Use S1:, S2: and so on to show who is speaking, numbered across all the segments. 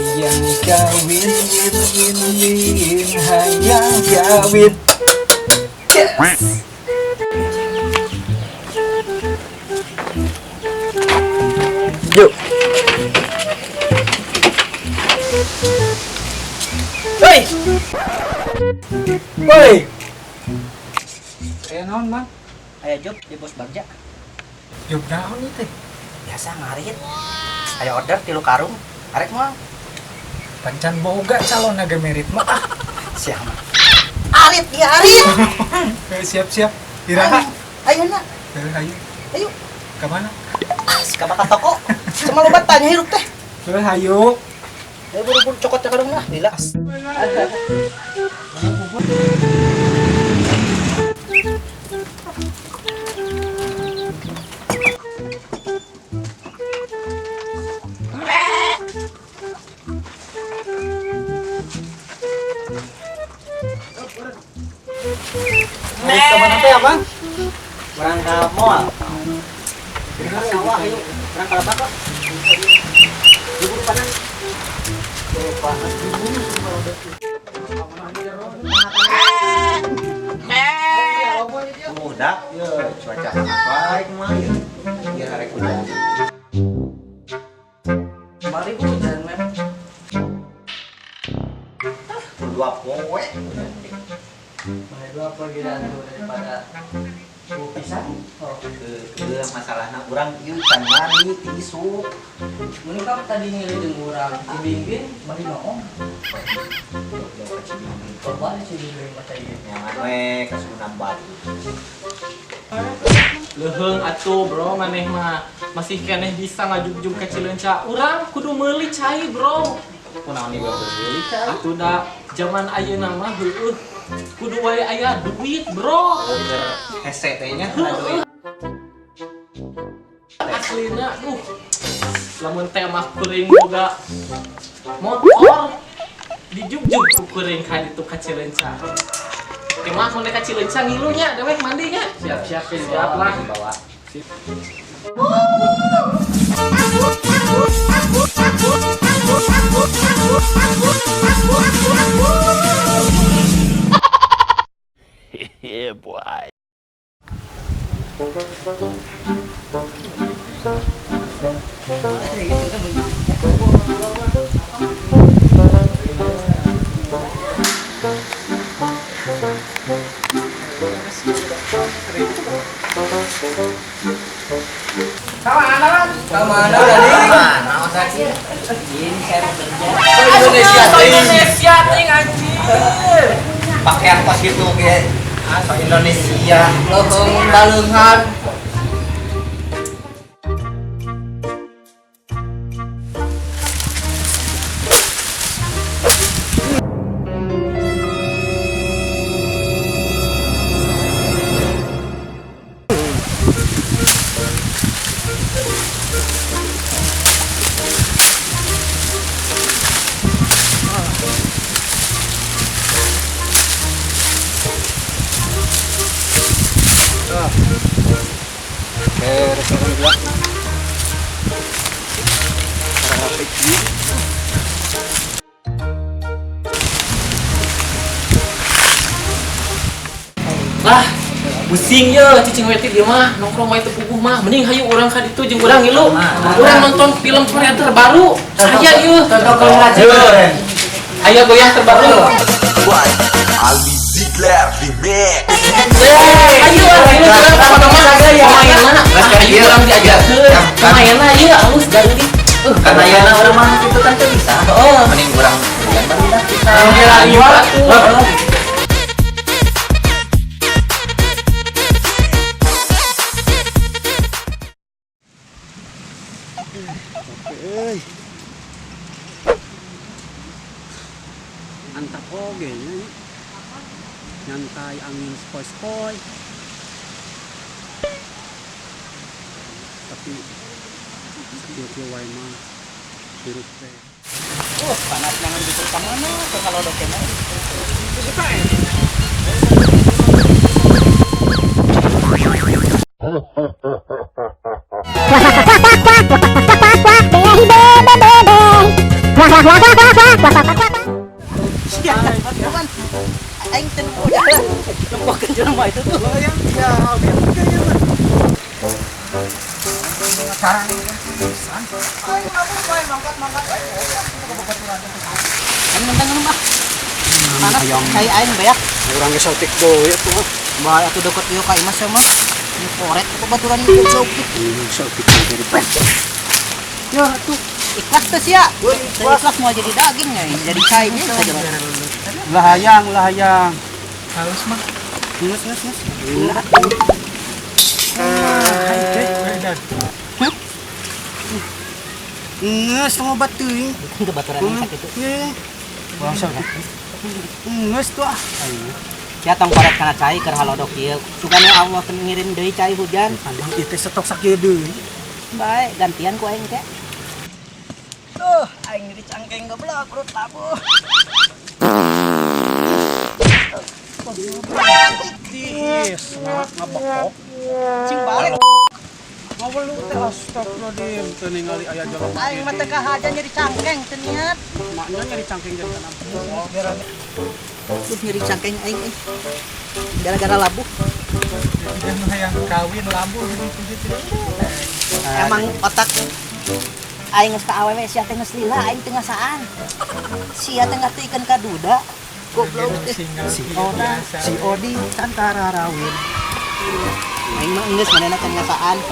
S1: Hayang kawin, win win win, hayang kawin. Yes. Yuk. Woi. Woi. Aya naon, Mang?
S2: Aya job di Bos Bagja.
S1: Job naon ieu teh?
S2: Biasa ngarit. Aya order 3 karung. Arek moal.
S1: Pancan boga calon naga merit mah. Ah.
S2: Siap mah. Arit dia arit.
S1: Siap-siap. Iraha.
S2: Ayo na.
S1: Ayo.
S2: Ayo.
S1: Ke mana?
S2: Ah, ka bakal toko. Cuma loba tanya hirup teh.
S1: Heuh, ayo.
S2: Ayo buru-buru cokot karung lah, lila.
S1: Naik ke mana teh, Abang?
S2: Urang ka moal. Urang sawah ayo. Urang ka lebak kok. Diburu panas. Panas diburu.
S3: Muda, cuaca sangat baik mah ya. Biar arek hujan.
S2: Mari bu jalan map.
S3: Dua poe.
S2: Mari dua poe gitu daripada bu pisan. Oh,
S3: ke masalahna urang ieu can mandi ti isuk.
S2: Mun ka tadi ngilu jeung urang Cibimbing bari noong.
S3: Jauh-jauh ka Cibimbing.
S2: Coba di Cibimbing mah teh ieu.
S3: Nyaman we ka Sunan Batu.
S4: Leuheung atuh bro maneh mah masih keneh bisa ngajugjug ka Cileunca. Urang kudu meuli cai bro.
S3: Kunaon ieu meuli cai?
S4: Atuh da zaman ayeuna mah heueuh kudu wae aya duit bro.
S3: Hese teh nya duit.
S4: Aslina duh. Lamun teh mah kuring boga motor dijugjug ku kuring ka ditu ka Cileunca. Teh mah mun ka Cileunca ngilunya dewek mandinya.
S2: Siap-siap
S4: siap lah
S3: bawa.
S5: Yeah, boy.
S2: Kamana tadi? Ini saya bekerja.
S4: Indonesia, Indonesia ting anjir.
S3: Pakaian kos gitu ge. Ah, so Indonesia.
S2: Leuheung baleunghan.
S4: Lah, pusing ya cicing wetik dia mah nongkrong wae teu puguh mah. Mending hayu urang ka ditu jeung urang ngilu. Urang nonton film Korea terbaru. Aya ieu. Aya goyang terbaru.
S5: Ali Ziegler Remix.
S4: Ayo, ayo urang sama-sama pemain mana? Ayo urang diajarkeun. Pemainna ieu alus dari.
S3: Karena ayeuna urang mah kitu kan teu bisa.
S4: Heeh.
S3: Mending urang bulan baru kita.
S4: Ayo atuh.
S6: Mantap oge nya. Nyantai angin sepoi-sepoi. Tapi sakieu wae mah hirup teh.
S2: Panas jangan bikin ka mana ke kalau dokena.
S7: Quack, quack, quack, quack, quack, quack, quack, quack, quack, quack, quack, quack, quack, quack, quack, quack, quack, quack.
S2: Sia, bukan. Aing teu nemu jalan. Nempokeun jelema itu tuh.
S3: Hayang ya, kayaknya mah.
S1: Sekarang ini kan pisan.
S3: Aing mabuk bae mangkat-mangkat aing.
S2: Aing mentang mah. Panas cai aing beak.
S6: Urang ge sautik deui atuh mah.
S2: Bae atuh deket ieu ka imah mah. Ini koret ku baturan goblok.
S6: Sautik jadi pecah.
S2: Ya tuh ikhlas tuh sia. Teu ikhlas mau jadi daging ya, jadi cai nya saja.
S6: Ulah hayang, ulah hayang.
S1: Halus mah.
S6: Geus geus geus.
S1: Edan.
S6: Geus ngobat teuing.
S2: Itu baturan yang sakit itu.
S6: Urang sok. Geus tuh ah.
S2: Ya tong koret kana cai keur halodok ieu. Sugane Allah teu ngirim deui cai hujan.
S6: Pandang ieu teh stok sakieu deui.
S2: Bae gantian ku aing teh. Tuh, aing jadi cangkeng goblok perut labuh.
S6: Tiis, ngabekok.
S2: Cing balik.
S6: Ngawelu teh astagfirullahaladzim, teu ningali aya jelema.
S2: Aing mah teu kahaja nyeri cangkeng teu niat.
S6: Maknya nyeri cangkeng jadi tanam.
S2: Tuh nyeri cangkeng aing euy. Gara-gara labuh.
S1: Jadi hayang kawin labuh gitu gitu.
S2: Emang otak aing geus ka awewe sia teh geus lila aing teu ngasaan. Sia teh ngartikeun ka duda. Goblok teh.
S1: Single
S6: Si Oda,
S1: biasa.
S6: si Odi tantara rawin.
S2: Aing mah geus manehna teu ngasaan.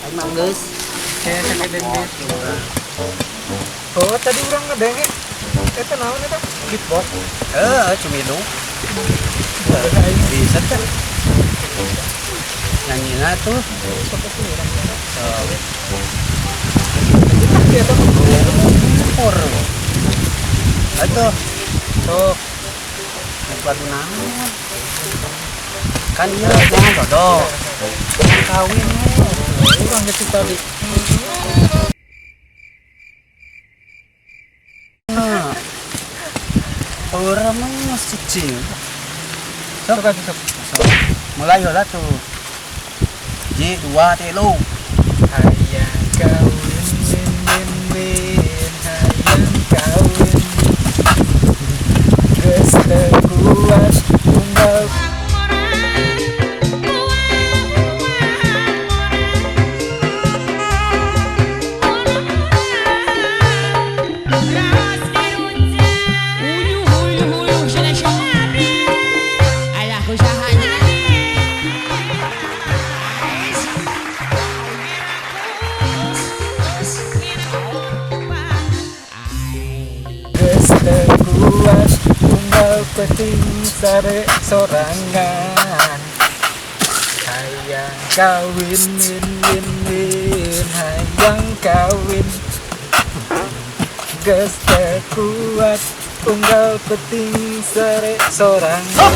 S2: Aing mah geus.
S1: Kayak sakit dende. Oh, tadi urang ngedenge. Eta naon eta? Beatbox.
S3: Heeh, cumidu. Bisa teh. Nyanyina tuh. Campur. Atuh. Sok. Lagu naon? Kan ieu jangan dodok. Kawin
S1: Urang gitu tadi.
S6: Nah. Orang mah cicing.
S1: Sok atuh sok.
S6: Sok. Mulai heula tuh. Ji dua tilu.
S1: Hayang kawin win win win hayang kawin. Geus teu kuat tunggal geus teu kuat tunggal penting sare sorangan. Hayang kawin win win win hayang kawin. Geus teu kuat tunggal penting sare sorangan.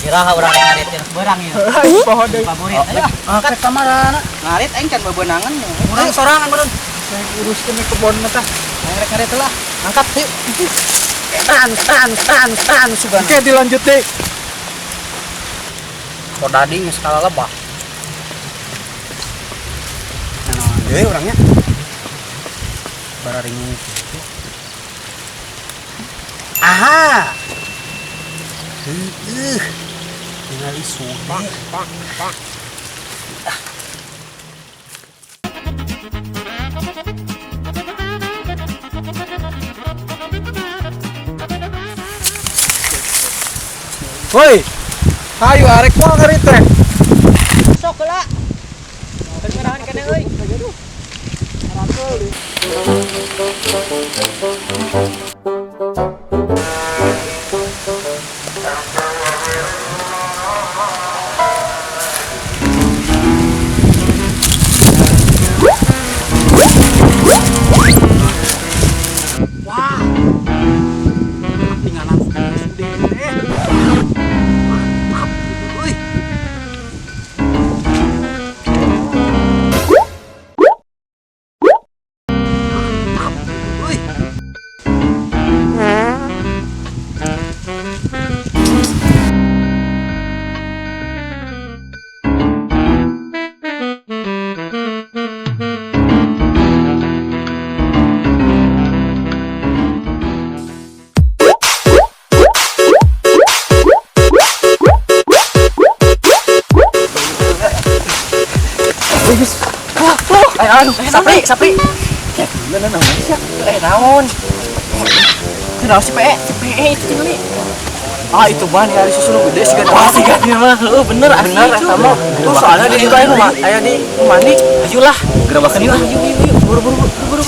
S2: Siraha urang ngarit teh beurang ieu.
S1: Hai poho deui.
S2: Favorit. Ayo,
S6: Ah, ke kamarana.
S2: ngarit aing can bebenangan.
S6: Urang sorangan meureun.
S1: Saya uruskeun ke kebon mah tah.
S2: Aing rek ngarit lah. Angkat yuk.
S6: Tan tan tan tan sugan.
S1: Oke dilanjut deh.
S6: Kodadi geus kalah lebah. Nah, deui urangnya. Bararingung kitu. Aha. Heueuh. Ningali sude.
S1: Woi. Hayu arek moal ngarit teh.
S2: Sok heula. Teu ngeunaheun keneh euy.
S6: Wah. Tinggalan sude teh. Mantap gitu euy. Mantap gitu Aduh, Sapri, Sapri.
S3: Ya, gimana naon sih?
S6: Eh, naon? Kenapa si PE?
S4: Si PE itu tinggali.
S6: Ah, itu mah nih hari susu nu gede sih.
S4: Wah, sih kan mah. Heuh, bener asli
S6: Bener
S4: itu.
S6: eta mah. Tuh soalnya di itu aya nu aya di nu mandi.
S4: Ayolah.
S3: Gerabakan
S4: Ayo,
S3: yuk.
S4: ayo, ayo, ayo.
S6: Buru buru buru buru.